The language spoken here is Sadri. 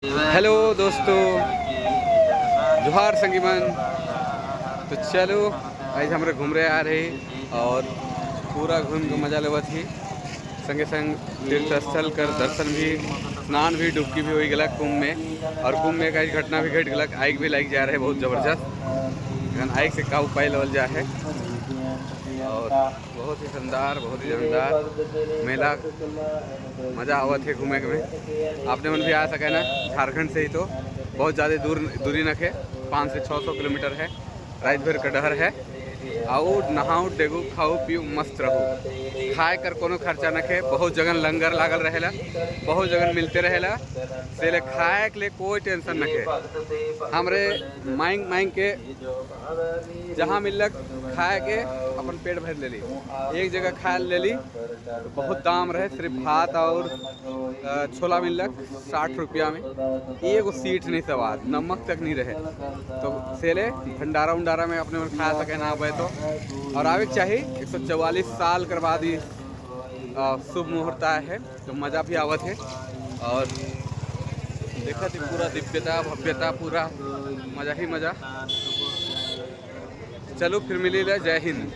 हेलो दोस्तों, जोहार संगी मन। तो चलो, आज हमरे घूम रहे आ रहे और पूरा घूम के मजा लेवत ही। संगे संग तीर्थ स्थल कर दर्शन भी, स्नान भी, डुबकी भी हो गलक कुंभ में। और कुंभ में एक घटना भी घट गलक, आइग भी लाग जा रहे बहुत जबरदस्त। लेकिन आइग से का उपाय लेवल जा है। और बहुत ही शानदार, बहुत ही जानदार मेला, मज़ा आवत है घूमे के में। आपने मन भी आ सके ना झारखंड से ही, तो बहुत ज़्यादा दूर दूरी न है, 5 से 600 किलोमीटर है। रात भर का डहर है। आओ, नहाओ, डेगो, खाओ, पियो, मस्त रहो। खाए कर कोनो खर्चा न है। बहुत जगह लंगर लागल रहेला, बहुत जगह मिलते रहेला, से ले खाए के लिए कोई टेंशन न है। हमरे मांग मांग के जहाँ मिलक खाए के अपन पेट भर लेली। एक जगह खा लेली तो बहुत दाम रहे, सिर्फ भात और छोला मिलक 60 रुपया में। एगो सीट नहीं सवाद, नमक तक नहीं रहे। तो सेले भंडारा उंडारा में अपने मन खा सके ना आवे तो। और आवे के चाही। 144 साल कर बाद ही शुभ मुहूर्त आए है, तो मज़ा भी आवत है। और देखा थी पूरा दिव्यता, भव्यता, पूरा मज़ा ही मज़ा। चलो, फिर मिली ले। जय हिंद।